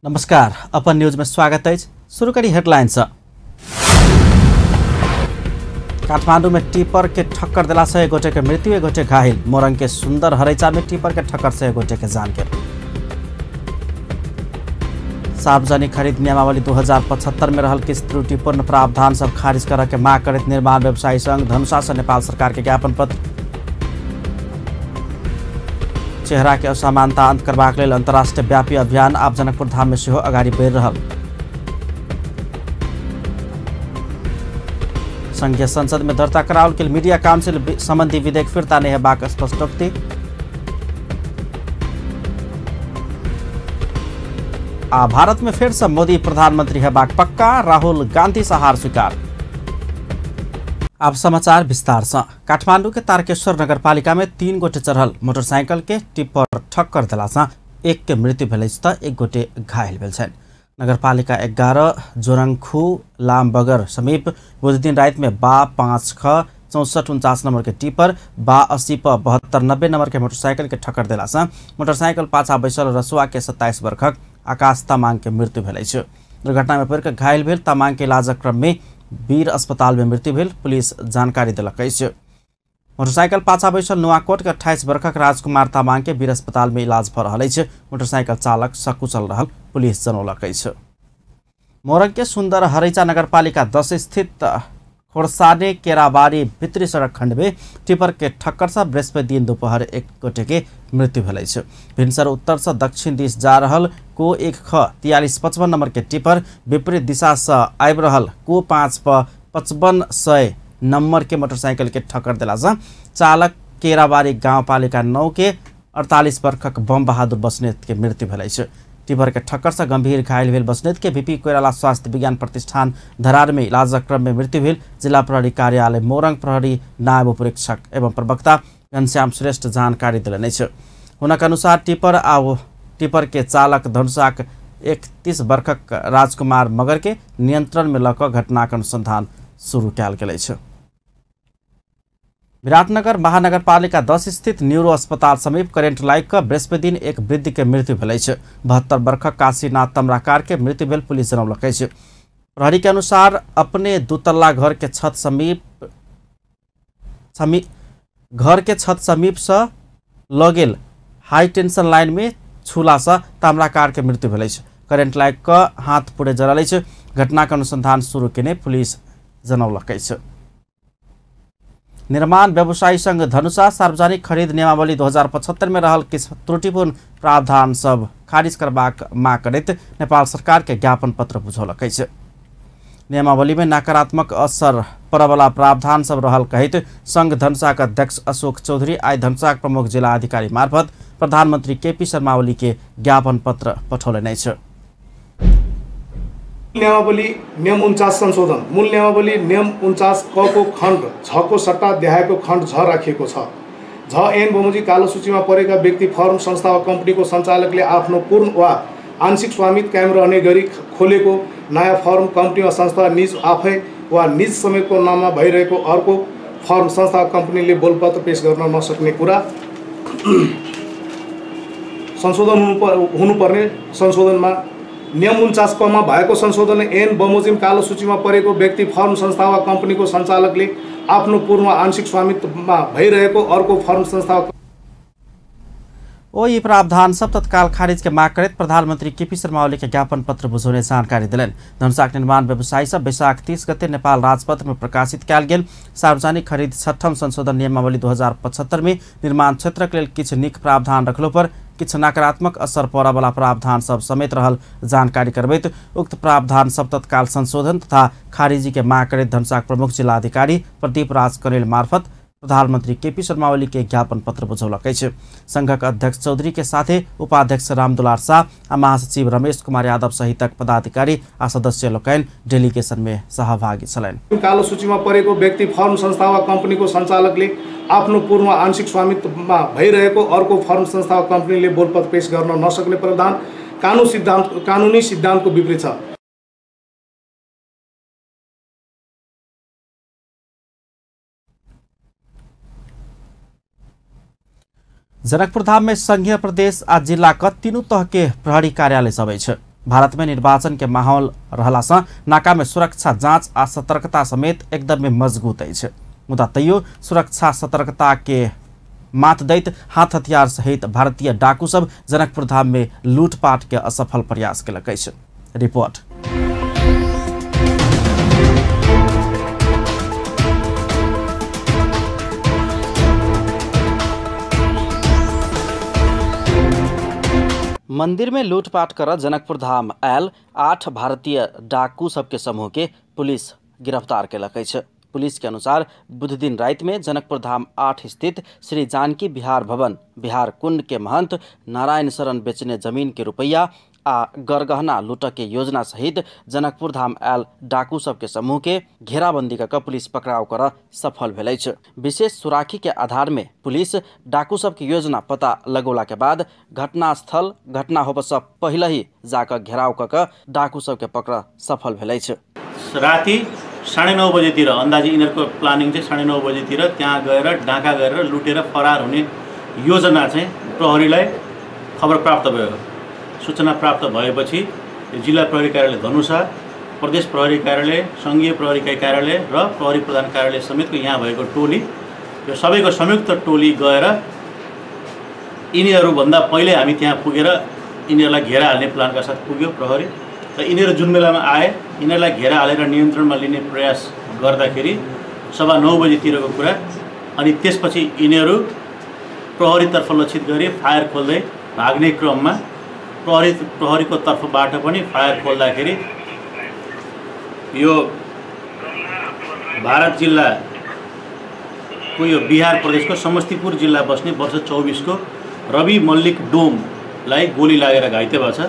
नमस्कार, अपन न्यूज में स्वागत है। शुरू करी हेडलाइन से। काठमांडू में टिपर के ठक्कर देला से एक गोटे के मृत्यु, एक गोटे घायल। मोरंग के सुंदर हरैचा में टिपर के ठक्कर से एक गोटे के जान गेल। सार्वजनिक खरीद नियमावली 2075 में रहल किछु त्रुटिपूर्ण प्रावधान सब खारिज करऽ के मांग करैत निर्माण व्यवसायी संघ धनुषा से नेपाल सरकार के ज्ञापन पत्र। चेहरा के असमानता अंत करबाक लेल अंतर्राष्ट्रीय व्यापी अभियान आब जनकपुर धाम में सेहो अगाडि बढ़ि रहल। संघीय संसद में दर्ता कराओल गेल मीडिया काउंसिल संबंधी विधेयक फिर्ता नहि हेबाक स्पष्टोक्ति। आ भारत में फेर से मोदी प्रधानमंत्री हेबाक पक्का, राहुल गांधी से हार स्वीकार। अब समाचार विस्तार से। काठमांडू के तारकेश्वर नगरपालिका में 3 गोटे चढ़ल मोटरसाइकिल के टिप्पर ठक्कर देला से एक के मृत्यु भेल अछि त एक गोटे घायल भेल छनि। नगरपालिका 11 जोरंगखू लामबगर समीप बुधदिन राति में बा 5 ख 64 49 नंबर के टिपर बा 80 प 72 90 नंबर के मोटरसाइकिल के ठक्कर देला से मोटरसाइकिल पाछा बैसल रसुआ के 27 वर्षक आकाश तामाङ के मृत्यु भेल अछि। दुर्घटना में पड़ि घायल भेल तामाङ के इलाजक क्रम में वीर अस्पताल में मृत्यु भेल पुलिस जानकारी देलक अछि। मोटरसाइकिल पाछा बैसल नुआकोट के 28 वर्षक राजकुमार तामाङ के वीर अस्पताल में इलाज भऽ रहल अछि। मोटरसाइकिल चालक सकुचल रहल पुलिस जनौलक अछि। मोरंग के सुंदर हरैचा नगरपालिका 10 स्थित खोरसाने केराबारी भित्री सड़क खंड में टिपर के ठक्कर से बृहस्पति दिन दोपहर एक गोटे के मृत्यु भेल अछि। भिनसर उत्तर से दक्षिण दिस जा रहल को 1 ख 43 55 नंबर के टिपर विपरीत दिशा से आबि रहल को 5 प 55 100 नंबर के मोटरसाइकिल के ठक्कर देला से चालक केराबारी गाउँपालिका 9 के 48 वर्षक बम बहादुर बस्नेत के मृत्यु भेल अछि। टिपर के ठक्कर से गंभीर घायल भेल बस्नेत के बीपी कोइराला स्वास्थ्य विज्ञान प्रतिष्ठान धरार में इलाजक क्रम में मृत्यु भेल जिला प्रहरी कार्यालय मोरंग प्रहरी नायब उपरीक्षक एवं प्रवक्ता घनश्याम श्रेष्ठ जानकारी देलनि अछि। हुनक अनुसार टिपर आ टिपर के चालक धनुषाक 31 वर्षक राजकुमार मगर के नियंत्रण में लऽ कऽ घटनाक अनुसंधान शुरू कयल गेल अछि। विराटनगर महानगरपालिका 10 स्थित न्यूरो अस्पताल समीप करेंट लागि कऽ बृहस्पति दिन एक वृद्ध के मृत्यु भेल अछि। 72 वर्षक काशीनाथ तम्राकार के मृत्यु भेल पुलिस जनौलक अछि। प्रहरी के अनुसार अपने दुतल्ला घर के छत समीप से लऽ गेल हाई टेंशन लाइन में छूला से ताम्राकार के मृत्यु भेल अछि। करेंट लागि कऽ हाथ पूरे जरल अछि। घटनाक अनुसंधान शुरू केने पुलिस जनौलक अछि। निर्माण व्यवसायी संघ धनुषा सार्वजनिक खरीद नियमावली 2075 में रहल किछु त्रुटिपूर्ण प्रावधान सब खारिज करबाक मांग करैत नेपाल सरकार के ज्ञापन पत्र बुझौलक अछि। नियमावली में नकारात्मक असर पड़यवला प्रावधान सब रहल कहैत संघ धनुषाक अध्यक्ष अशोक चौधरी आइ धनुषाक प्रमुख जिला अधिकारी मार्फत प्रधानमंत्री केपी शर्मा ओली के ज्ञापन पत्र पठौलनि अछि। नियमावली नियम 49 संशोधन मूल नियमावली नियम 49 क को खण्ड 6 को सट्टा देहाएको खण्ड 6 राखिएको छ। झ एन बमोजी कालो सूचीमा परेका व्यक्ति फर्म संस्था वा कम्पनीको सञ्चालकले आफ्नो पूर्ण वा आंशिक स्वामित्व कायम रहने गरी खोलेको नयाँ फर्म कम्पनी वा संस्था निज आफै वा निज समेतको नाममा भइरहेको अर्को फर्म संस्था कम्पनीले बोलपत्र पेश गर्न नसक्ने कुरा संशोधन हुनुपर्ने संशोधनमा नियम 49 क मा भएको संशोधन एन बमोजिम कालो सूचीमा परेको व्यक्ति फर्म संस्था वा कम्पनीको सञ्चालकले आफ्नो पूर्ण आंशिक स्वामित्वमा भइरहेको अर्को फर्म संस्था ओ यी प्रावधान सब तत्काल खारिज के मांग करैत प्रधानमंत्री केपी शर्मा ओली के ज्ञापन पत्र बुझौने जानकारी देलनि। धनुषाक निर्माण व्यवसायी सब वैशाख 30 गते नेपाल राजपत्र में प्रकाशित कयल गेल सार्वजनिक खरीद 6ठम संशोधन नियमावली 2075 में निर्माण क्षेत्रक लेल किछु नीक प्रावधान रखलो पर किछु नकारात्मक असर पड़यवला प्रावधान सब समेत रहल जानकारी करबैत उक्त प्रावधान सब तत्काल संशोधन तथा खारिजी के मांग करैत धनुषाक प्रमुख जिलाधिकारी प्रदीप राज करेल मार्फत प्रधानमंत्री केपी शर्मा ओली के ज्ञापन पत्र बुझौलक अछि। संघक अध्यक्ष चौधरी के साथे उपाध्यक्ष रामदुलार शाह आ महासचिव रमेश कुमार यादव सहितक पदाधिकारी आ सदस्य लोकनि डेलीगेशन में सहभागी छलनि। कालो सूचीमा परेको व्यक्ति फर्म संस्था वा कम्पनीको सञ्चालकले आफ्नो पूर्ण आंशिक स्वामित्वमा भइरहेको अर्को फर्म संस्था वा कम्पनीले बोलपत्र पेश गर्न नसक्ने प्रावधान कानुनी सिद्धान्तको विपरीत छ। जनकपुर धाम में संघीय प्रदेश आ जिला क तीनू तह के प्रहरी कार्यालय सब अछि। भारत में निर्वाचन के माहौल रहला से नाका में सुरक्षा जांच आ सतर्कता समेत एकदमै मजबूत अछि। मुदा तैयो सुरक्षा सतर्कता के मात दैत हाथ हथियार सहित भारतीय डाकू सब जनकपुर धाम में लूटपाट के असफल प्रयास केलक अछि। रिपोर्ट। मंदिर में लूटपाट कर जनकपुर धाम आयल 8 भारतीय डाकू सबके समूह के पुलिस गिरफ्तार केलक अछि। पुलिस के अनुसार बुधदिन राति में जनकपुर धाम 8 स्थित श्री जानकी बिहार भवन बिहार कुंड के महंत नारायण शरण बेचने जमीन के रुपया आ गरगहना लूट के योजना सहित जनकपुर धाम आयल डाकू सबके समूह के घेराबंदी कऽ पुलिस पकड़ाव कर सफल भेल अछि। विशेष सुराखी के आधार में पुलिस डाकू सबके योजना पता लगौला के बाद घटनास्थल घटना होबऽ से पहले ही जाकर घेराव कऽ डाकू सबके पकड़ सफल भेल अछि। राति 9:30 बजेतिर अन्दाजी यिनीहरूको प्लानिङ चाहिँ 9:30 बजेतिर त्यहाँ गएर डाका गरेर लुटेर फरार हुने योजना चाहिँ प्रहरीलाई खबर प्राप्त भयो। सूचना प्राप्त भएपछि जिल्ला प्रहरी कार्यालय धनुषा, प्रदेश प्रहरी कार्यालय, सङ्घीय प्रहरी कार्यालय र प्रहरी प्रधान कार्यालय समेतको यहाँ भएको टोली, यो सबैको संयुक्त टोली गएर यिनीहरूभन्दा पहिले हामी त्यहाँ पुगेर यिनीहरूलाई घेरा हाल्ने प्लानका साथ पुग्यो प्रहरी। र यिनीहरू जुन बेलामा आए यिनीहरूलाई घेरा हालेर नियन्त्रणमा लिने प्रयास गर्दाखेरि 9:15 बजेतिरको कुरा, अनि त्यसपछि यिनीहरू प्रहरीतर्फ लक्षित गरी फायर खोल्दै भाग्ने क्रममा प्रहरीको तर्फबाट पनि फायर खोल्दाखेरि यो भारत जिल्लाको यो बिहार प्रदेशको समस्तीपुर जिल्ला बस्ने वर्ष 24 को रवि मल्लिक डोमलाई गोली लागेर घाइते भएको छ।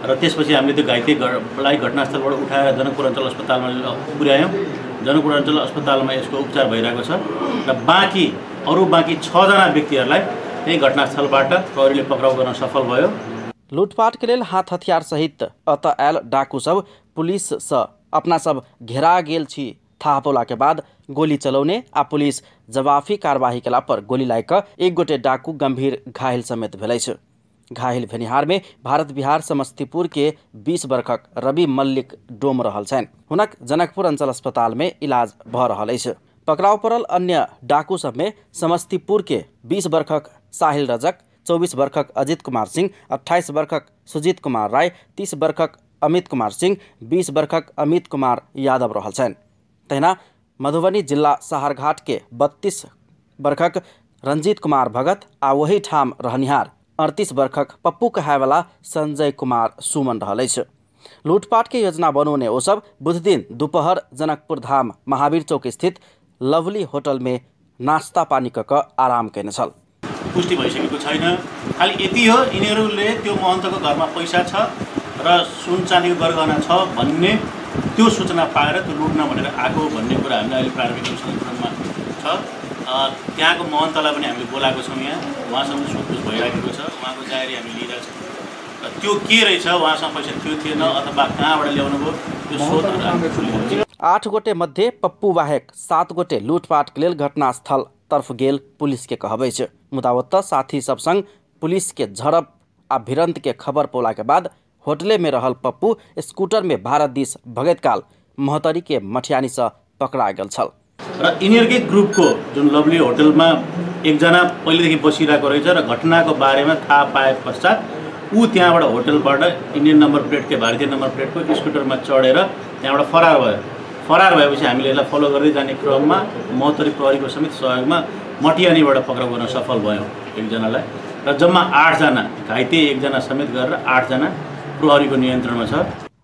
र त्यसपछि हामीले त्यो घाइतेलाई घटनास्थलबाट उठाएर जनकपुर अञ्चल अस्पतालमा पुर्यायौँ। जनकपुर अञ्चल अस्पतालमा यसको उपचार भइरहेको छ र बाँकी अरू बाँकी 6 जना व्यक्तिहरूलाई त्यही घटनास्थलबाट प्रहरीले पक्राउ गर्न सफल भयो। लूटपाट के लेल हाथ हथियार सहित अत आयल डाकू सब पुलिस से अपना सब घेरा गेल छी थाहा पौला के बाद गोली चलौने आ पुलिस जवाफी कार्यवाही केला पर गोली लागि कऽ एक गोटे डाकू गंभीर घायल समेत भेल अछि। घायल भेनिहार में भारत बिहार समस्तीपुर के 20 वर्षक रवि मल्लिक डोम रहल छनि। हुनक जनकपुर अंचल अस्पताल में इलाज भऽ रहल अछि। पकड़ाव पड़ल अन्य डाकू सब में समस्तीपुर के 20 वर्षक साहिल रजक, 24 वर्षक अजित कुमार सिंह, 28 वर्षक सुजीत कुमार राय, 30 वर्षक अमित कुमार सिंह, 20 वर्षक अमित कुमार यादव रहल छनि। तहिना मधुबनी जिला सहारघाट के 32 वर्षक रंजीत कुमार भगत आ वही ठाम रहनिहार 38 वर्षक पप्पू कहायवाला संजय कुमार सुमन रहल अछि। लूटपाट के योजना बनौने ओ सब बुधदिन दोपहर जनकपुर धाम महावीर चौक स्थित लवली होटल में नास्ता पानी कऽ आराम कयने छल। पुष्टि भइसकेको छैन, खालि यति हो यिनीहरूले त्यो महन्तको घरमा पैसा छ र सुन चाँदीको गरगहना छ भन्ने त्यो सूचना पाएर त्यो लुट्न भनेर आएको भन्ने कुरा हामीलाई अहिले प्रारम्भिक अनुसन्धानमा छ। त्यहाँको महन्तलाई पनि हामीले बोलाएको छौँ, यहाँ उहाँसँग सोधपुछ भइराखेको छ, उहाँको जाहेरी हामी लिइरहेको छौँ र त्यो के रहेछ, उहाँसँग पैसा थियो थिएन अथवा कहाँबाट ल्याउनु भयो त्यो सोध। 8 गोटे मध्ये पप्पू बाहेक 7 गोटे लूटपाट के लेल घटनास्थल तर्फ गेल पुलिस के कहब अछि। मुदा ओतऽ साथी सब संग पुलिस के झड़प आ भिड़ंत के खबर पौला के बाद होटले में रहल पप्पू स्कूटर में भारत दिस भगैत काल महोत्तरी के मठियानी से पकड़ा गेल छल। र यिनीहरूकै ग्रुपको जुन लभली होटलमा एकजना पहिलेदेखि बसिरहेको रहेछ र घटनाको बारेमा थाहा पाए पश्चात ऊ त्यहाँबाट होटलबाट इन्डियन नम्बर प्लेटको भारतीय नम्बर प्लेटको स्कुटरमा चढेर त्यहाँबाट फरार भयो। फरार भएपछि हामीले यसलाई फलो गर्दै जाने क्रममा महोत्तरी प्रहरीको समेत सहयोगमा मटियानीबाट पक्राउ गर्न सफल भयौँ एकजनालाई र जम्मा 8 जना घाइते एकजना समेत गरेर 8 जना प्रहरीको नियन्त्रणमा छ।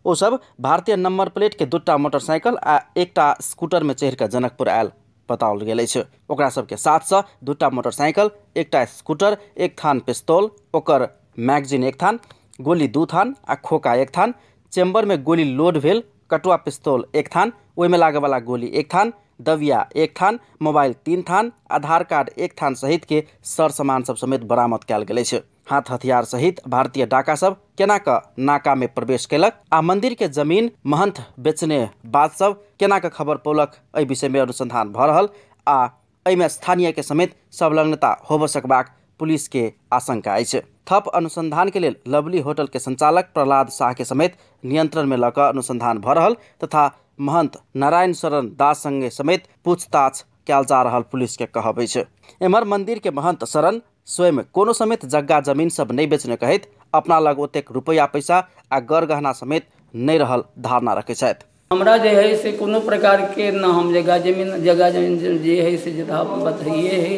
ओ सब भारतीय नम्बर प्लेट के 2टा मोटरसाइकिल आ 1टा स्कूटर में चढ़ि कऽ जनकपुर आयल बताओल गेल अछि। ओकरा सबके साथसँ 2टा मोटरसाइकिल, 1टा स्कूटर, 1 थान पिस्तौल, ओकर मैगजीन 1 थान, गोली 2 थान आ खोका 1 थान, चेम्बर में गोली लोड भेल कटुआ पिस्तौल 1 थान, ओहिमे लागयवला गोली 1 थान, दविया 1 थान, मोबाइल 3 थान, आधार कार्ड 1 थान सहित के सर सामान सब समेत बरामद कयल गेल अछि। हाथ हथियार सहित भारतीय डाका सब केना कऽ नाका में प्रवेश केलक आ मंदिर के जमीन महंत बेचने बात सब केना कऽ खबर पौलक एहि विषय में अनुसंधान भऽ रहल आ एहिमे स्थानीय के समेत संलग्नता होबऽ सकबाक पुलिस के आशंका अछि। थप अनुसंधान के लेल लवली होटल के संचालक प्रहलाद शाह के समेत नियंत्रण में लऽ कऽ अनुसंधान भऽ रहल तथा महंत नारायण शरण दास संगे समेत पूछताछ कयल जा रहल पुलिस के कहब अछि। एम्हर मंदिर के महंत शरण स्वयं कोनो समेत जग्गा जमीन सब नहि बेचने कहैत अपना लग ओतेक रुपैआ पैसा आ गर गहना समेत नहि रहल धारणा रखै छथि। हमरा जे है से कोनो प्रकारके न हम जगह जमीन जे है से जगह बताइए है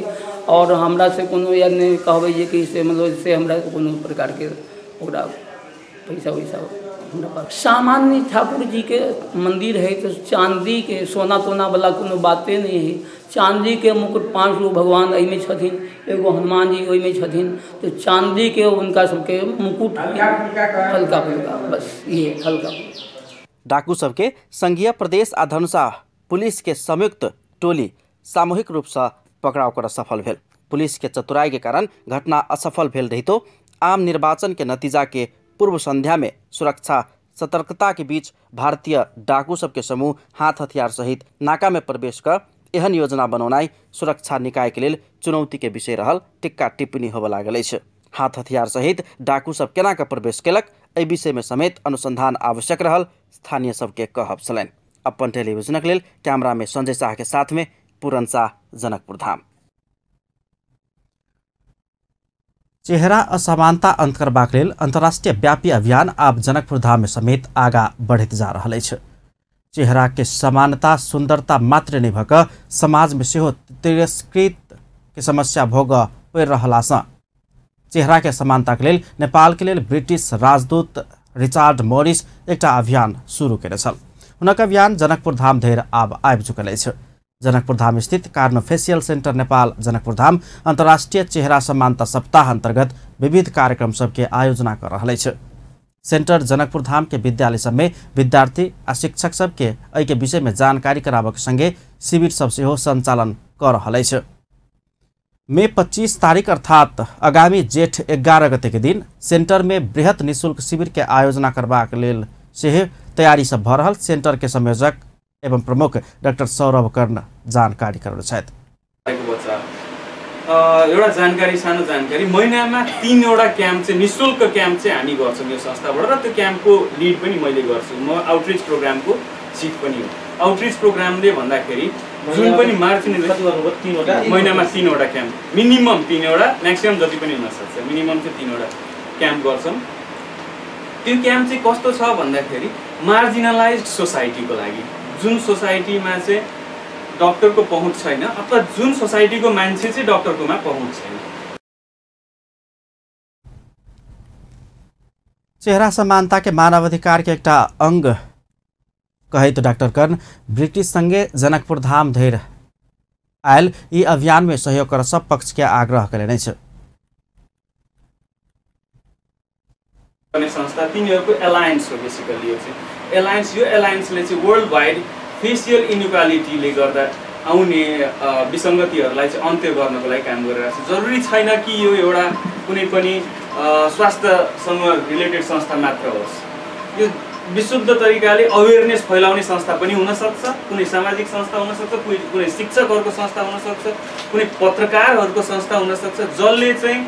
और हमरा से कोनो या नहीं कहबै जे कि से मतलब से हमरा कोनो प्रकारके ओकरा पैसा वैसा हमरा पास। सामान्य ठाकुर जी के मंदिर है तो चांदी के सोना तोना वाला कोनो बाते नहीं है। चांदी के मुकुट 5 गो भगवान एहिमे छथिन, एगो हनुमान जी ओहिमे छथिन, तो चांदी के उनका सबके मुकुट हल्का फुल्का बस ये हल्का। डाकू सबके संघीय प्रदेश आ धनुषा पुलिस के संयुक्त टोली सामूहिक रूप से पकड़ाव कर सफल भेल। पुलिस के चतुराई के कारण घटना असफल भेल रहितो आम निर्वाचन के नतीजा के पूर्व संध्या में सुरक्षा सतर्कता के बीच भारतीय डाकू सबके समूह हाथ हथियार सहित नाका में प्रवेश कर एहन योजना बनौनाइ सुरक्षा निकाय के लेल चुनौती के विषय रहल टिक्का टिप्पणी होबय लागल अछि। हाथ हथियार सहित डाकू सब केना के प्रवेश केलक एहि विषय में समेत अनुसंधान आवश्यक रहल स्थानीय सबके कहब छलनि। अपन टेलीविजनक लेल कैमरा में संजय शाह के साथ में पूरन शाह, जनकपुर धाम। चेहरा असमानता अंत करबाक लेल अंतर्राष्ट्रीय व्यापी अभियान आब जनकपुर धाम में समेत आगा बढ़ैत जा रहल अछि। चेहरा के समानता सुंदरता मात्र नहि भऽ कऽ समाज में सेहो तिरस्कृत के समस्या भोग पड़ि रहलासँ चेहरा के समानता के लेल नेपाल के लेल ब्रिटिश राजदूत रिचार्ड मॉरिस एकटा अभियान शुरू केने छल। हुनक अभियान जनकपुर धाम धरि आब आबि चुकल अछि। जनकपुर धाम स्थित कार्नोफेशियल सेंटर नेपाल जनकपुर धाम अंतर्राष्ट्रीय चेहरा समानता सप्ताह अंतर्गत विविध कार्यक्रम सबके आयोजना कर रहल अछि। सेंटर जनकपुर धाम के विद्यालय सब में विद्यार्थी आ शिक्षक सबके एहि के विषय में जानकारी कराबक संगे शिविर सब सेहो संचालन कर रहल अछि। मई 25 तारीख अर्थात आगामी जेठ 11 गते के दिन सेंटर में बृहत निःशुल्क शिविर के आयोजना करबाक लेल सेहो तैयारी सब भऽ रहल सेंटर के संयोजक एवं प्रमुख डाक्टर सौरभ कर्ण जानकारी करौने छथि। एउटा जानकारी, सानो जानकारी, महिनामा 3 वटा क्याम्प चाहिँ निःशुल्क क्याम्प चाहिँ हामी गर्छौँ यो संस्थाबाट र त्यो क्याम्पको लिड पनि मैले गर्छु। म आउटरिच प्रोग्रामको चिफ पनि हो। आउटरिच प्रोग्रामले भन्दाखेरि जुन पनि मार्जिनल महिनामा 3 वटा क्याम्प, मिनिमम 3 वटा, म्याक्सिमम जति पनि हुनसक्छ, मिनिमम चाहिँ 3 वटा क्याम्प गर्छौँ। त्यो क्याम्प चाहिँ कस्तो छ भन्दाखेरि मार्जिनलाइज सोसाइटीको लागि, जुन सोसाइटीमा चाहिँ डक्टरको पहुँच छैन अथवा जुन सोसाइटीको मान्छे चाहिँ डक्टरकोमा पहुँच छैन। चेहरा समानता के मानवाधिकार के एकटा अंग कहैत डाक्टर कर्ण ब्रिटिश संगे जनकपुर धाम धरि आयल ई अभियान में सहयोग कर सब पक्ष के आग्रह कयलनि अछि। संस्था तिनीहरूको एलायन्स हो बेसिकली, यो चाहिँ एलायन्स, यो एलायन्सले चाहिँ वर्ल्ड वाइड फेसियल इनइक्वालिटीले गर्दा आउने विसङ्गतिहरूलाई चाहिँ अन्त्य गर्नको लागि काम गरिरहेको छ। जरुरी छैन कि यो एउटा कुनै पनि स्वास्थ्यसँग रिलेटेड संस्था मात्र होस्, यो विशुद्ध तरिकाले अवेरनेस फैलाउने संस्था पनि हुनसक्छ, कुनै सामाजिक संस्था हुनसक्छ, कुनै शिक्षकहरूको संस्था हुनसक्छ, कुनै पत्रकारहरूको संस्था हुनसक्छ, जसले चाहिँ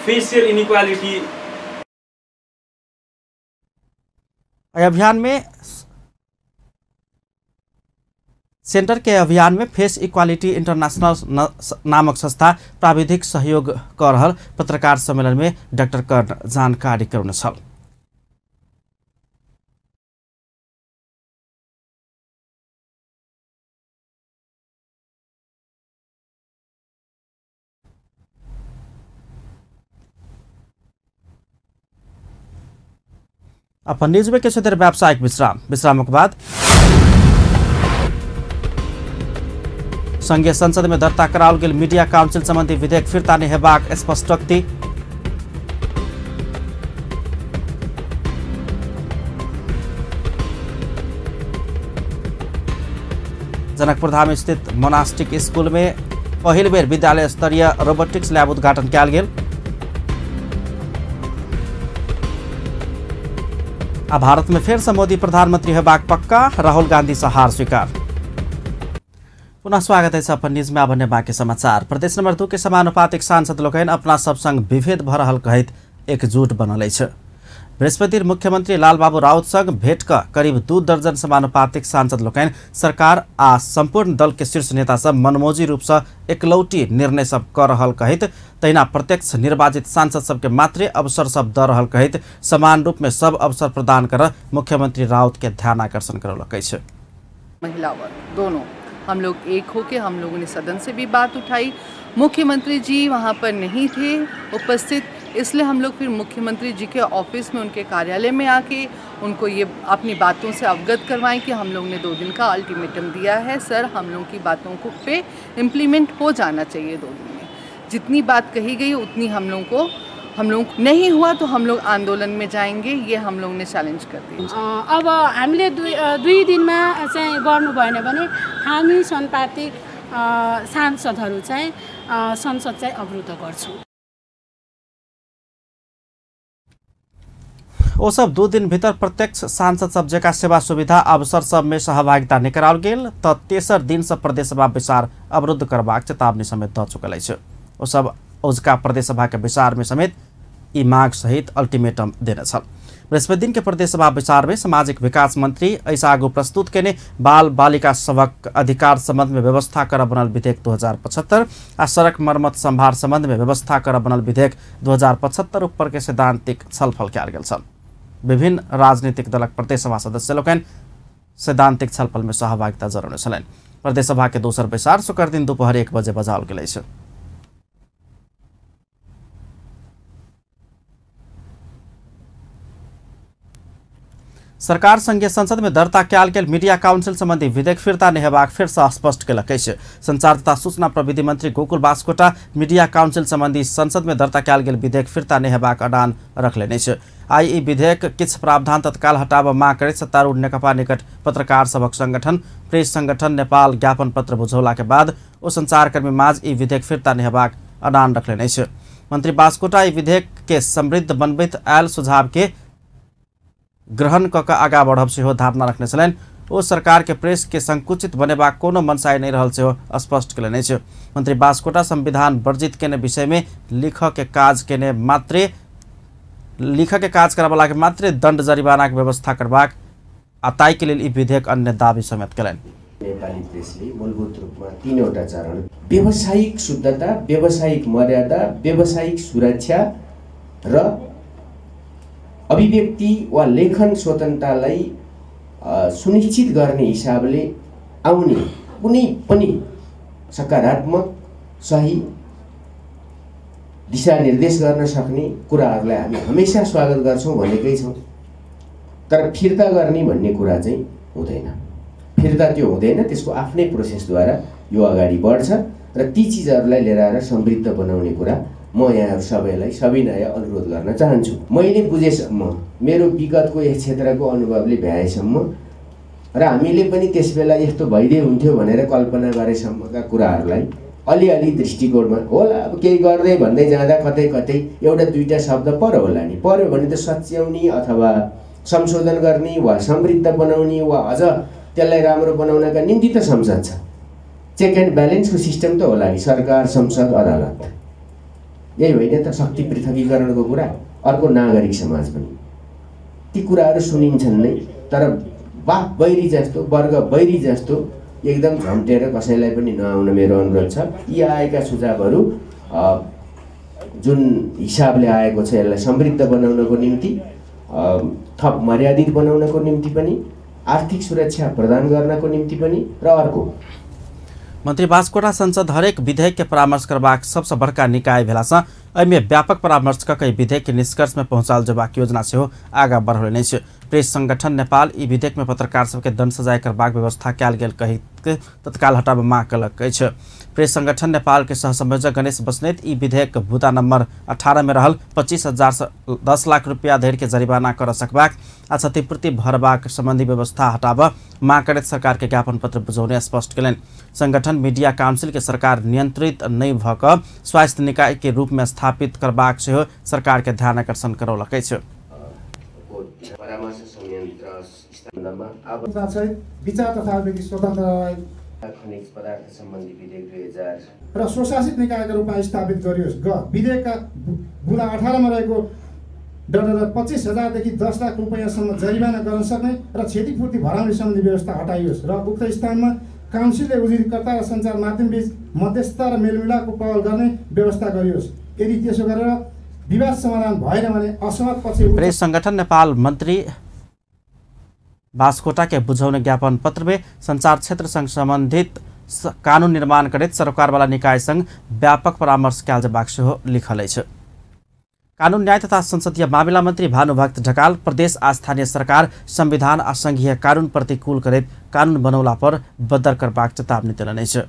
फेसियल इनइक्वालिटी। अभियान में सेंटर के अभियान में फेस इक्वालिटी इंटरनेशनल नामक संस्था प्राविधिक सहयोग कर रहल पत्रकार सम्मेलन में डाक्टर कर्ण जानकारी करौने छल। अपन न्यूज में किछु देर व्यावसायिक विश्राम, विश्रामक बाद संघीय संसद में दर्ता कराओल गेल मीडिया काउंसिल संबंधी विधेयक फिर्ता नहि हेबाक स्पष्टोक्ति। जनकपुर धाम स्थित मोनास्टिक स्कूल में पहिल बेर विद्यालय स्तरीय रोबोटिक्स लैब उद्घाटन कयल गेल। आ भारत में फेर से मोदी प्रधानमंत्री हेबाक पक्का, राहुल गांधी से हार स्वीकार। पुनः स्वागत है अपन न्यूज में। अब बाँकी समाचार। प्रदेश नंबर 2 के समानुपातिक सांसद लोकनि अपना सब संग विभेद भ रहल कहैत एकजुट बनल अछि। बृहस्पति मुख्यमंत्री लालबाबू राउत संग भेंट क करीब 2 दर्जन समानुपातिक सांसद लोकनि सरकार आ संपूर्ण दल के शीर्ष नेता सब मनमौजी रूप से एकलौटी निर्णय सब क रहल कहैत तहिना प्रत्यक्ष निर्वाचित सांसद सबके मात्रे अवसर सब द रहल कहैत समान रूप में सब अवसर प्रदान कर मुख्यमंत्री राउत के ध्यान आकर्षण करौलक अछि। महिला वर्ग दोनों हम लोग एक होके हम लोगों ने सदन से भी बात उठाई। मुख्यमंत्री जी वहाँ पर नहीं थे उपस्थित, इसलिए हम लोग फिर मुख्यमंत्री जी के ऑफिस में उनके कार्यालय में आके उनको ये अपनी बातों से अवगत करवाएं कि हम लोग ने 2 दिन का अल्टीमेटम दिया है सर, हम लोगों की बातों को पे इम्प्लीमेंट हो जाना चाहिए 2 दिन में। जितनी बात कही गई उतनी हम लोग नहीं हुआ तो हम लोग आंदोलन में जाएंगे, ये हम लोग ने चैलेंज कर दिया। अब हामीले दुई दिनमा चाहिँ गर्नु भएन भने हामी समानुपातिक सांसदहरू चाहिँ संसद चाहिँ अवरुद्ध गर्छौँ। ओ सब 2 दिन भीतर प्रत्यक्ष सांसद सब जका सेवा सुविधा अवसर सब में सहभागिता नहि कराओल गेल त तेसर दिन से प्रदेशसभा बैसार अवरुद्ध करबाक चेतावनी समेत द चुकल अछि। ओ सब औजका प्रदेशसभा के बैसार में समेत ई मांग सहित अल्टीमेटम देने छल। बृहस्पति दिन के प्रदेशसभा बैसार में सामाजिक विकास मंत्री ऐसा आगू प्रस्तुत केने बाल बालिका सभक अधिकार संबंध में व्यवस्था कर बनल विधेयक 2075 आ सड़क मरम्मत संभार संबंध में व्यवस्था कर बनल विधेयक 2075 ऊपर के सैद्धांतिक छलफल कयल गेल छल। विभिन्न राजनीतिक दलक प्रदेशसभा सदस्य लोकनि सैद्धांतिक छलफल में सहभागिता जरौने छलनि। प्रदेशसभा के दोसर बैसार शुक्र दिन दोपहर 1 बजे बजाओल गेल अछि। सरकार संघीय संसद में दर्ता कयल गेल मीडिया काउंसिल संबंधी विधेयक फिर्ता नहि हेबाक फेर से स्पष्ट केलक अछि। संचार तथा सूचना प्रविधि मंत्री गोकुल बास्कोटा मीडिया काउंसिल संबंधी संसद में दर्ता कयल गेल विधेयक फिर्ता नहि हेबाक अडान रखलनि अछि। आइ ई विधेयक किछु प्रावधान तत्काल हटाबऽ मांग करैत सत्तारूढ़ नेकपा निकट पत्रकार सभक संगठन प्रेस संगठन नेपाल ज्ञापन पत्र बुझौला के बाद ओ संचारकर्मी माझ ई विधेयक फिर्ता नहि हेबाक अडान रखलनि अछि। मंत्री बास्कोटा ई विधेयक के समृद्ध बनबैत आयल सुझाव के ग्रहण कऽ आगाँ बढ़ब सेहो धारणा रखने छलनि। ओ सरकार के प्रेस के संकुचित बनेबाक कोनो मनसाय नहि रहल सेहो स्पष्ट केलनि अछि। मंत्री बास्कोटा संविधान वर्जित केने विषय में लिखऽ के काज केने मात्रे लिखऽ के काज करऽवला के मात्रे दंड जरिमाना के व्यवस्था करबाक आ ताहि के लेल ई विधेयक अन्य दावी समेत केलनि। नेपाली प्रेसले मूलभूत रूपमा 3वटा चरण व्यावसायिक शुद्धता, व्यावसायिक मर्यादा, व्यावसायिक सुरक्षा र अभिव्यक्ति वा लेखन स्वतन्त्रतालाई सुनिश्चित गर्ने हिसाबले आउने कुनै पनि सकारात्मक सही दिशानिर्देश गर्न सक्ने कुराहरूलाई हामी हमेसा स्वागत गर्छौँ भनेकै छौँ। तर फिर्ता गर्ने भन्ने कुरा चाहिँ हुँदैन, फिर्ता त्यो हुँदैन, त्यसको आफ्नै प्रोसेसद्वारा यो अगाडि बढ्छ र ती चिजहरूलाई लिएर आएर समृद्ध बनाउने कुरा म यहाँहरू सबैलाई सविनय अनुरोध गर्न चाहन्छु। मैले बुझेसम्म, मेरो विगतको यस क्षेत्रको अनुभवले भ्याएसम्म र हामीले पनि त्यसबेला यस्तो भइदिए हुन्थ्यो भनेर कल्पना गरेसम्मका कुराहरूलाई अलिअलि दृष्टिकोणमा होला। अब केही गर्दै भन्दै जाँदा कतै कतै एउटा दुईवटा शब्द पऱ्यो होला नि, पऱ्यो भने त सच्याउने अथवा संशोधन गर्ने वा समृद्ध बनाउने वा अझ त्यसलाई राम्रो बनाउनका निम्ति त संसद छ, चेक एन्ड ब्यालेन्सको सिस्टम त होला नि, सरकार, संसद, अदालत। यही होइन त शक्ति पृथकीकरणको कुरा, अर्को नागरिक समाज पनि। ती कुराहरू सुनिन्छन् नै, तर बाफ बैरी जस्तो, वर्ग बैरी जस्तो एकदम झम्टेर कसैलाई पनि नआउन मेरो अनुरोध छ। यी आएका सुझावहरू जुन हिसाबले आएको छ यसलाई समृद्ध बनाउनको निम्ति, थप मर्यादित बनाउनको निम्ति पनि, आर्थिक सुरक्षा प्रदान गर्नको निम्ति पनि र अर्को मंत्री बास्कोटा संसद हरेक विधेयक के परामर्श करबाक सबसे बड़का निकाय भेलासँ एहिमे व्यापक परामर्श कऽ के विधेयक के निष्कर्ष में पहुँचाओल जेबाक योजना सेहो आगाँ बढ़ौलनि अछि। प्रेस संगठन नेपाल ई विधेयक में पत्रकार सबके दंड सजाय करबाक व्यवस्था कयल गेल कहि तत्काल हटाबऽ मांग कयलक अछि। प्रेस संगठन नेपाल के सहसंयोजक गणेश बस्नेत ई विधेयक बुदा नंबर 18 में रहल 25,000 से 10 लाख रुपया धरि के जरिमाना कर सकबाक आ क्षतिपूर्ति भरबाक संबंधी व्यवस्था हटाबऽ मांग करैत सरकार के ज्ञापन पत्र बुझौने स्पष्ट कयलनि। संगठन मीडिया काउंसिल के सरकार नियंत्रित नहि भऽ कऽ स्वास्थ्य निकाय के रूप में स्थापित करबाक सेहो सरकार के ध्यान आकर्षण करौलक अछि। विचार तथा अभिव्यक्ति स्वतन्त्रतालाई खनिज पदार्थ सम्बन्धी विधेयक 2000 र स्वशासित निकायका रूपमा स्थापित गरियोस्। ग विधेयकका बुँदा 18 मा रहेको 25,000 देखि 10 लाख रुपैयाँसम्म जरिवाना गर्न सक्ने र क्षतिपूर्ति भराउने सम्बन्धी व्यवस्था हटाइयोस् र उक्त स्थानमा काउन्सिलले उजुरीकर्ता र सञ्चार माध्यमबीच मध्यस्थता र मेलमिलापको पहल गर्ने व्यवस्था गरियोस्। यदि त्यसो गरेर विवाद समाधान भएन भने असहमत पक्ष प्रेस संगठन नेपाल मन्त्री बास्कोटा के बुझौने ज्ञापन पत्र में संचार क्षेत्र संग संबंधित कानून निर्माण करैत सरकारवाला निकाय संग व्यापक परामर्श कयल जेबाक सेहो लिखल अछि। कानून न्याय तथा संसदीय मामिला मंत्री भानुभक्त ढकाल प्रदेश आ स्थानीय सरकार संविधान आ संघीय कानून प्रतिकूल करैत कानून बनौला पर बदर करबाक चेतावनी देलनि अछि।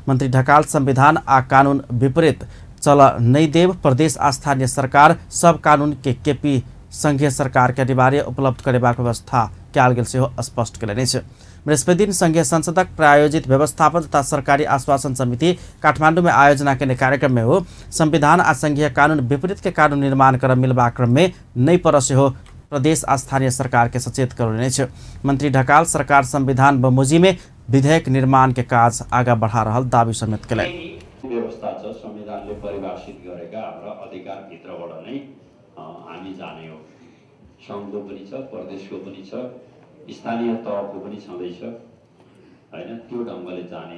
मंत्री ढकाल संविधान आ कानून विपरीत चल नहि देब, प्रदेश आ स्थानीय सरकार सब कानून के केपी संघीय सरकार के अनिवार्य उपलब्ध करेबाक व्यवस्था कयल गेल सेहो स्पष्ट कयलनि अछि। बृहस्पति दिन संघीय संसदक प्रायोजित व्यवस्थापन तथा सरकारी आश्वासन समिति काठमांडू में आयोजना केने कार्यक्रम में हो संविधान आ संघीय कानून विपरीत के कानून निर्माण कर मिलबाक क्रम में नहि पर सेहो प्रदेश आ स्थानीय सरकार के सचेत करौलनि अछि। मंत्री ढकाल सरकार संविधान बमोजिम में विधेयक निर्माण के काज आगा बढ़ा रहल दावी समेत कयलनि। व्यवस्था छ संविधानले परिभाषित गरेका हाम्रा अधिकार भित्रबाट नै हामी जाने हो। संघको पनि छ, प्रदेशको पनि छ, स्थानीय तहको पनि छँदैछ हैन, त्यो ढङ्गले जाने।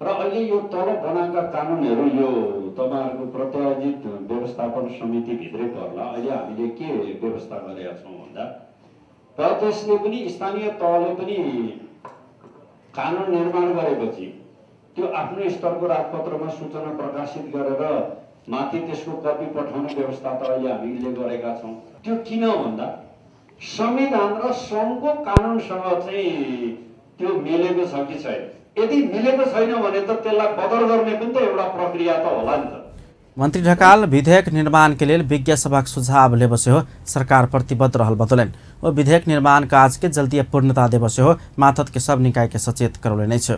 र अहिले यो तल बनाएका कानुनहरू यो तपाईहरुको प्रत्यायोजित व्यवस्थापन समिति भित्रै पर्ला। अहिले हामीले के व्यवस्था गरेका छौँ भन्दा प्रदेशले पनि स्थानीय तहले पनि कानुन निर्माण गरेपछि त्यो आफ्नो स्तरको राजपत्रमा सूचना प्रकाशित गरेर माथि त्यसको कपी पठाउने व्यवस्था त अहिले हामीले गरेका छौँ। त्यो किन भन्दा संविधान र सङ्घको कानुनसँग चाहिँ त्यो मिलेको छ कि छैन। यदि मिलेको छैन भने त त्यसलाई बदल गर्ने पनि त एउटा प्रक्रिया त होला नि त। मंत्री ढकाल विधेयक निर्माण के लेल विज्ञ सभाक सुझाव लेब सेहो सरकार प्रतिबद्ध रहल बतौलनि। ओ विधेयक निर्माण काज के जल्दी पूर्णता देब सेहो माथत के सब निकाय के सचेत करौलनि अछि।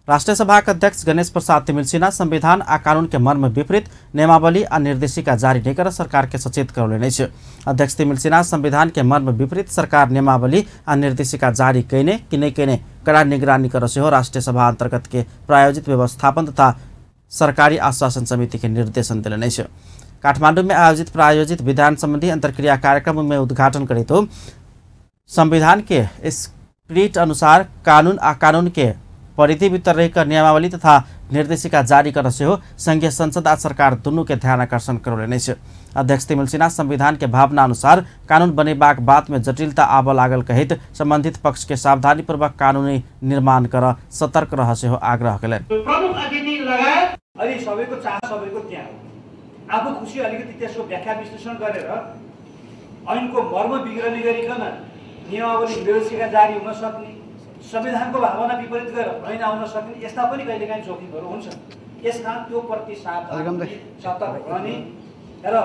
राष्ट्रिय सभाक अध्यक्ष गणेश प्रसाद तिमिल्सिना संविधान आ कानून के मर्म विपरीत नियमावली आ निर्देशिका जारी नहि कर सरकार के सचेत करौलनि अछि। अध्यक्ष तिमिल्सिना संविधान के मर्म विपरीत सरकार नियमावली आ निर्देशिका जारी कयने कि नहि कयने कड़ा निगरानी कर सेहो राष्ट्रिय सभा अंतर्गत के प्रायोजित व्यवस्थापन तथा सरकारी आश्वासन समिति के निर्देशन देलनि अछि। काठमांडू में आयोजित प्रायोजित विधान संबंधी अंतर्क्रिया कार्यक्रम में उद्घाटन करैत संविधान के स्पिरिट अनुसार कानून आ कानून के परिधि भीतर रहकर नियमावली तथा निर्देशिका जारी कर सेहो संघीय संसद आ सरकार दुनू के ध्यान आकर्षण करौलनि अछि। अध्यक्ष तिमिल्सिना संविधान के भावना अनुसार कानून बनेबाक बात में जटिलता आबऽ लागल कहैत संबंधित पक्ष के सावधानीपूर्वक कानूनी निर्माण कर सतर्क रह सेहो आग्रह कयलनि। प्रमुख अतिथि लगायत अलि सबैको चाह सबैको त्यहाँ हो, आफू खुसी अलिकति त्यसको व्याख्या विश्लेषण गरेर ऐनको मर्म बिग्रने गरिकन नियमावली निर्देशिका जारी हुन सक्ने, संविधानको भावना विपरीत गरेर ऐन आउन सक्ने यस्ता पनि कहिलेकाहीँ जोखिमहरू हुन्छन्। यसकारण त्यो प्रति सावधान सतर्क रहने र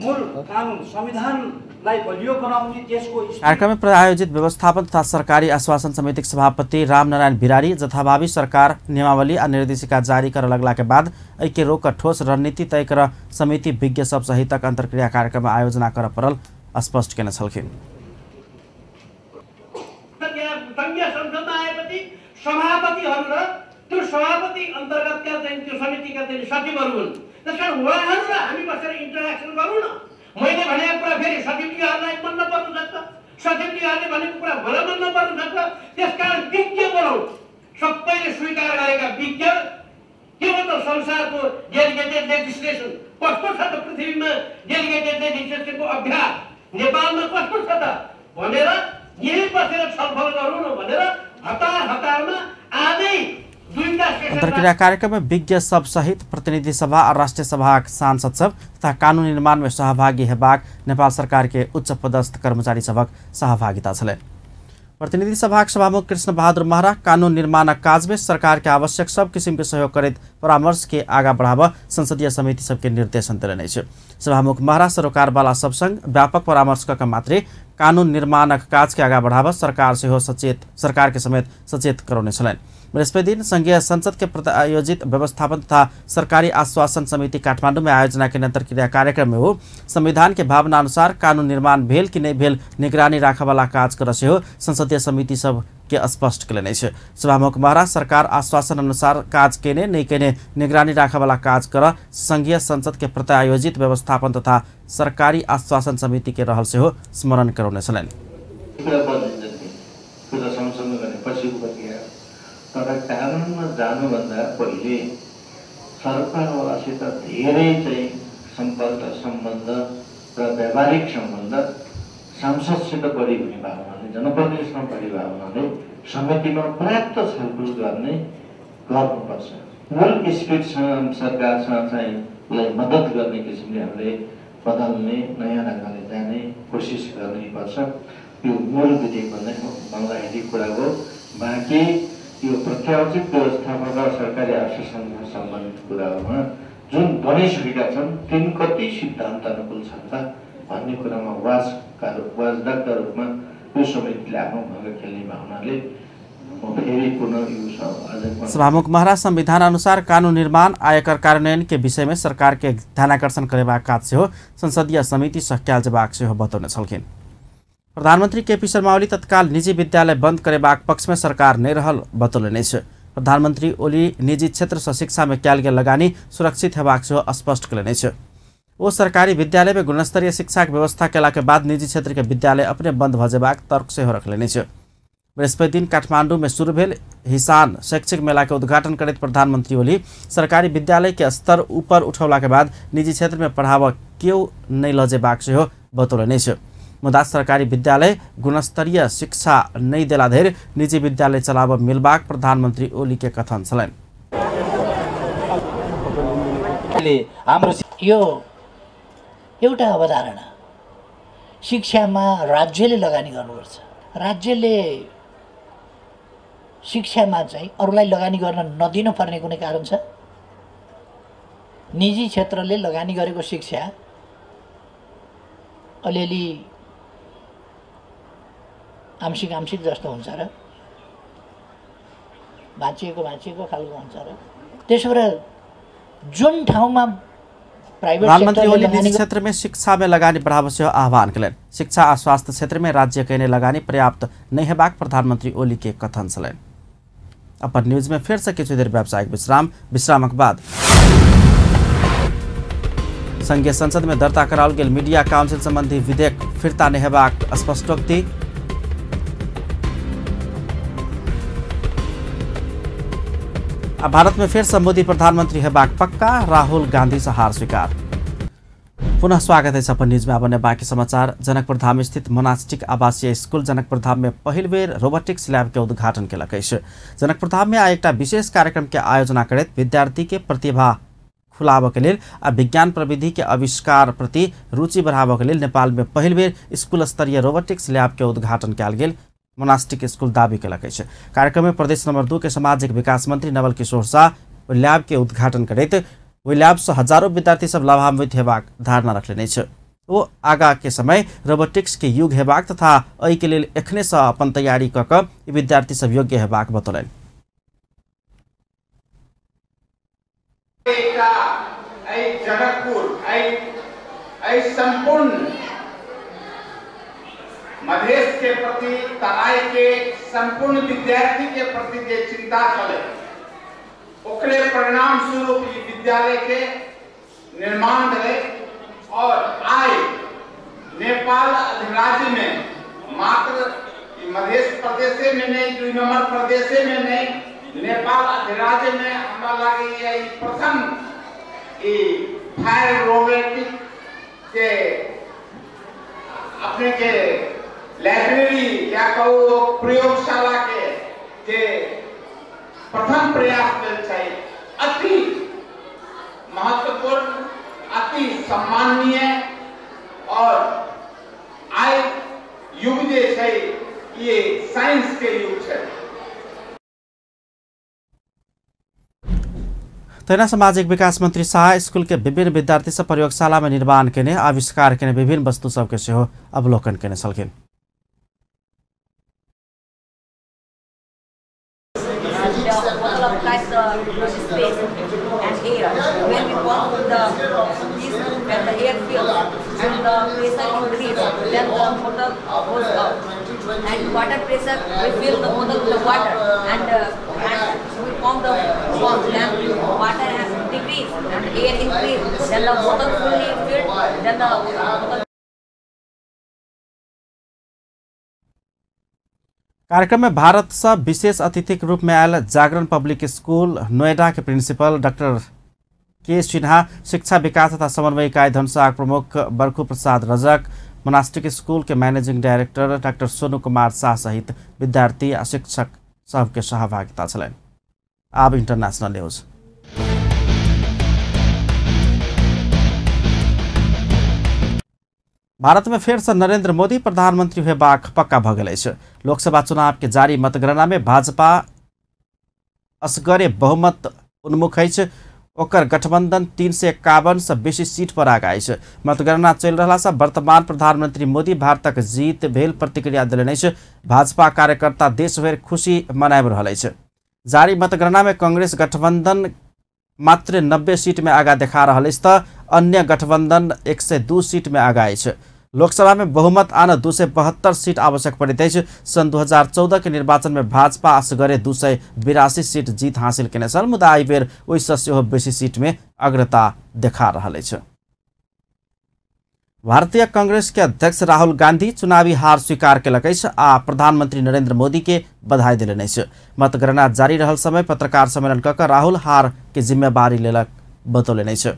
मूल कानुन संविधानलाई बलियो बनाउने त्यसको कार्यक्रममा प्रायोजित व्यवस्थापन तथा सरकारी आश्वासन समितिक सभापति रामनारायण बिरारी जथाभावी सरकार नियमावली आ निर्देशिका जारी कर लगला के बाद एहि रोक ठोस रणनीति तय कर समिति विज्ञ सब सहितक अंतर्क्रिया कार्यक्रम आयोजना कर परल स्पष्ट केने छलखिन। संघीय संसदमा आएपछि सभापतिहरू र त्यो सभापति अन्तर्गतका चाहिँ त्यो समितिका चाहिँ सचिवहरू हुन्। त्यसकारण उहाँहरू र हामी बसेर इन्टरेक्सन गरौँ न। मैले भनेको कुरा फेरि सचिवजीहरूलाई मन नपर्न सक्छ, सचिवजीहरूले भनेको कुरा मलाई मन नपर्न सक्छ। त्यसकारण विज्ञ बोलाउँ, सबैले स्वीकार गरेका विज्ञ। के हो त संसारको डेलिगेटेड लेजिस्लेसन कस्तो छ त, पृथ्वीमा डेलिगेटेड लेजिस्लेसनको अभ्यास नेपालमा कस्तो छ त भनेर यही बसेर छलफल गरौँ न भनेर हतार हतारमा आजै दुईटा अंतर्क्रिया कार्यक्रम में विज्ञ सब सहित प्रतिनिधि सभा और राष्ट्रिय सभाक सांसद सब तथा कानून निर्माण में सहभागी हेबाक नेपाल सरकार के उच्च पदस्थ कर्मचारी सभक सहभागिता छलै। प्रतिनिधि सभाक सभामुख कृष्ण बहादुर महरा कानून निर्माणक काज में सरकार के आवश्यक सब किसिम के सहयोग करैत परामर्श के आगा बढ़ाब संसदीय समिति सबके निर्देशन देलनि अछि। सभामुख महरा सरोकारवाला सब संग व्यापक परामर्श क मात्रै कानून निर्माणक काज के आगा बढ़ाब सरकार सेहो सचेत सरकार के समेत सचेत करौने छलनि। बृहस्पति दिन संघीय संसद के प्रायोजित व्यवस्थापन तथा सरकारी आश्वासन समिति काठमांडू में आयोजना के अंतर्क्रिया कार्यक्रम में हो संविधान के भावना अनुसार कानून निर्माण भेल कि नहीं भेल निगरानी राखवाला काज कर सेहो संसदीय समिति सब के स्पष्ट केलनि अछि। सभामुख महरा सरकार आश्वासन अनुसार काज केने नहि केने निगरानी राखयवला काज कर संघीय संसद के प्रत्यायोजित व्यवस्थापन तथा सरकारी आश्वासन समिति के रहल सेहो स्मरण करौने छलनि। तर कानुनमा जानुभन्दा पहिले सरकारवालासित धेरै चाहिँ सम्पर्क सम्बन्ध र व्यावहारिक सम्बन्ध सांसदसित बढी हुने भएको हुनाले, जनप्रतिनिधिसँग बढी भएको हुनाले समितिमा पर्याप्त छलफल गर्ने गर्नुपर्छ। मूल स्पिरिटसँग सरकारसँग चाहिँ लाई मद्दत गर्ने किसिमले हामीले बदल्ने, नयाँ ढङ्गले जाने कोसिस गर्नुपर्छ। यो मूल विधेयक भन्दाखेरि कुरा हो। बाँकी यो प्रत्यायोजित व्यवस्थापन र सरकारी आश्वासनसँग सम्बन्धित कुराहरूमा जुन बनिसकेका छन् तिन कति सिद्धान्त अनुकूल छन् त भन्ने कुरामा वाजदाका रूपमा यो समितिले आफ्नो भूमिका खेल्ने भावनाले म फेरि पुनः यो सभामुख महरा संविधान अनुसार कानून निर्माण, आयकर कार्यान्वयन के विषय में सरकार के ध्यानाकर्षण करेबाक काज सेहो संसदीय समिति सँ कयल जेबाक सेहो बतौने छलखिन। प्रधानमंत्री केपी शर्मा ओली तत्काल निजी विद्यालय बंद करेबाक पक्ष में सरकार नहि रहल बतौलनि अछि। प्रधानमंत्री ओली निजी क्षेत्र सँ शिक्षा में कयल गेल लगानी सुरक्षित हेबाक सेहो स्पष्ट केलनि अछि। ओ सरकारी विद्यालय में गुणस्तरीय शिक्षाक व्यवस्था केला के बाद निजी क्षेत्र के विद्यालय अपने बंद भऽ जेबाक तर्क सेहो रखलनि अछि। बृहस्पति दिन काठमांडू में शुरू भेल हिसान शैक्षिक मेला के उद्घाटन करैत प्रधानमंत्री ओली सरकारी विद्यालय के स्तर ऊपर उठौला के बाद निजी क्षेत्र में पढ़ाबऽ केओ नहि लऽ जेबाक सेहो बतौलनि अछि। मुदा सरकारी विद्यालय गुणस्तरीय शिक्षा नहि देला धरि निजी विद्यालय चलाबऽ मिलबाक प्रधानमंत्री ओली के कथन छलनि। यो एउटा अवधारणा शिक्षामा राज्यले लगानी गर्नुपर्छ। राज्यले शिक्षामा चाहिँ अरूलाई लगानी गर्न नदिनु पर्ने कुनै कारण छ? निजी क्षेत्रले लगानी गरेको शिक्षा अलिअलि आंशिक आंशिक जस्तो हुन्छ र भाँचिएको भाँचिएको खालको हुन्छ र त्यसो भएर जुन ठाउँमा प्रधानमंत्री ओली निजी क्षेत्र में शिक्षा में लगानी बढ़ाबऽ सेहो आह्वान केलनि। शिक्षा आ स्वास्थ्य क्षेत्र में राज्य कयने लगानी पर्याप्त नहि हेबाक प्रधानमंत्री ओली के कथन छलनि। अपन न्यूज में फेर से किछु देर व्यावसायिक विश्राम, विश्रामक बाद संघीय संसद में दर्ता कराओल गेल मीडिया काउंसिल संबंधी विधेयक फिर्ता नहि हेबाक स्पष्टोक्ति। आ भारत में फिर से मोदी प्रधानमंत्री हेबाक पक्का, राहुल गांधी से हार स्वीकार। पुनः स्वागत है अपन न्यूज में। अब बाकी समाचार। जनकपुर धाम स्थित मोनास्टिक आवासीय स्कूल जनकपुर धाम में पहिल बेर रोबोटिक्स लैब के उद्घाटन केलक अछि। जनकपुर धाम में आइ एकटा विशेष कार्यक्रम के आयोजना करैत विद्यार्थी के प्रतिभा खुलाबऽ के लेल आ विज्ञान प्रविधि के आविष्कार प्रति रुचि बढ़ाबऽ के लेल नेपाल में पहिल बेर स्कूल स्तरीय रोबोटिक्स लैब के उद्घाटन कयल गेल मोनास्टिक स्कूल दावी केलक अछि। कार्यक्रम में प्रदेश नंबर 2 के सामाजिक विकास मंत्री नवल किशोर शाह लैब के उद्घाटन करैत ओहि लैब से हजारों विद्यार्थी सब लाभान्वित हेबाक धारणा रखलनि अछि। ओ आगा के समय रोबोटिक्स के युग हेबाक तथा एहि के लेल एखने से अपन तैयारी कऽ कऽ विद्यार्थी सब योग्य हेबाक बतौलनि। जनकपुर संपूर्ण मधेश के प्रति, तराई के संपूर्ण विद्यार्थी के प्रति जे चिंता छलै ओकरे परिणाम स्वरूप ई विद्यालय के निर्माण भेलै और आइ नेपाल अधिराज्य में मात्र मधेश प्रदेशे में नहीं, 2 नंबर प्रदेशे में नहीं, नेपाल अधिराज्य में हमरा लागैया ई प्रथम ई फायर रोबोटिक के अपने के लाइब्रेरी या कहू प्रयोगशाला के प्रथम प्रयास भेल छै। अति महत्वपूर्ण, अति सम्माननीय और आइ युग जे छै ये साइंस के युग छै। तहिना सामाजिक विकास मंत्री शाह स्कूल के विभिन्न विद्यार्थी सब प्रयोगशाला में निर्माण केने आविष्कार केने विभिन्न वस्तु सबके सेहो अवलोकन केने छलखिन। When the air fills and the pressure increases, then the motor goes up. And water pressure, we fill the bottle with the water and we pump the pump, then water has decreased and air increased, then the bottle fully filled, then the bottle. कार्यक्रम में भारत से विशेष अतिथि के रूप में आयल जागरण public school Noida के principal doctor के सिन्हा, शिक्षा विकास तथा समन्वय इकाई धनुषा प्रमुख बरखू प्रसाद रजक, मोनास्टिक स्कूल के managing director doctor Sonu Kumar Shah सहित विद्यार्थी आ शिक्षक सबके सहभागिता छलनि। आब इंटरनेशनल न्यूज। भारत में फेर से नरेंद्र मोदी प्रधानमंत्री होबाक पक्का भ गेल अछि। लोकसभा चुनाव के जारी मतगणना में भाजपा असगरे बहुमत उन्मुख अछि। ओकर गठबंधन 351 से बेसी सीट पर आगा अछि। मतगणना चलि रहला से वर्तमान प्रधानमंत्री मोदी भारतक जीत भेल प्रतिक्रिया देलनि अछि। भाजपा कार्यकर्ता देशभरि खुशी मनाबि रहल अछि। जारी मतगणना में कांग्रेस गठबंधन मात्र 90 सीट में आगा देखा रहल अछि त अन्य गठबंधन 102 सीट में आगा अछि। लोकसभा में बहुमत आन 272 सीट आवश्यक पड़ैत अछि। सन् 2014 के निर्वाचन में भाजपा असगरे 282 सीट जीत हासिल केने छल, मुदा एहि बेर ओहिसँ सेहो बेसी सीट में अग्रता देखा रहल अछि। भारतीय कांग्रेस के अध्यक्ष राहुल गांधी चुनावी हार स्वीकार केलक अछि आ प्रधानमंत्री नरेंद्र मोदी के बधाई देलनि अछि। मतगणना जारी रहल समय पत्रकार सम्मेलन क राहुल हार के जिम्मेवारी लेलक बतौलनि अछि।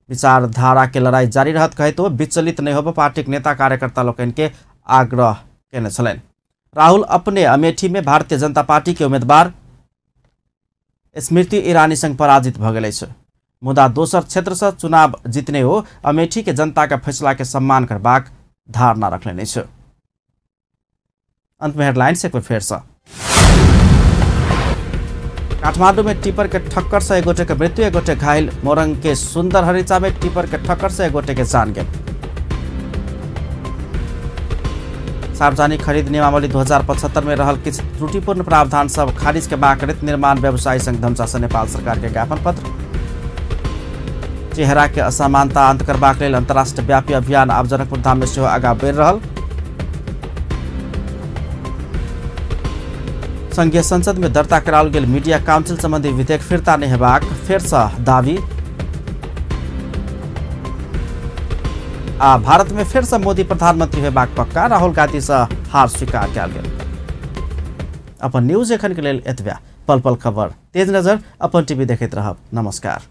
विचारधारा के लड़ाई जारी रहत कहैत ओ विचलित नहि होब पार्टीक नेता कार्यकर्ता लोकनि के आग्रह केने छलनि। राहुल अपने अमेठी में भारतीय जनता पार्टी के उम्मीदवार स्मृति ईरानी संग पराजित भ गेल अछि, मुदा दोसर क्षेत्र से चुनाव जीतने हो अमेठी के जनता के फैसला के सम्मान करबाक धारणा रखलनि अछि। अंत में हेडलाइंस एक बेर फेर से। काठमांडू में टिपर के ठक्कर से एक गोटे के मृत्यु, एक गोटे घायल। मोरंग के सुंदर हरिचा में टिपर के ठक्कर से एक गोटे के जान गेल। सार्वजनिक खरीद नियमावली 2075 में रहल किछु त्रुटिपूर्ण प्रावधान सब खारिज के मांग करैत निर्माण व्यवसायी संघ धनुषा से नेपाल सरकार के ज्ञापन पत्र। चेहरा के असमानता अंत करबाक लेल अंतर्राष्ट्रीय व्यापी अभियान आब जनकपुर धाम में सेहो आगाँ बढ़ि रहल। संघीय संसद में दर्ता कराओल गेल मीडिया काउंसिल संबंधी विधेयक फिर्ता नहि हेबाक फेरसँ दावी। आ भारत में फेरसँ मोदी प्रधानमंत्री हेबाक पक्का, राहुल गांधी सँ हार स्वीकार कयल गेल। अपन न्यूज एखन के लेल एतबे। पल पल खबर तेज नजर अपन टीवी देखैत रहब। नमस्कार।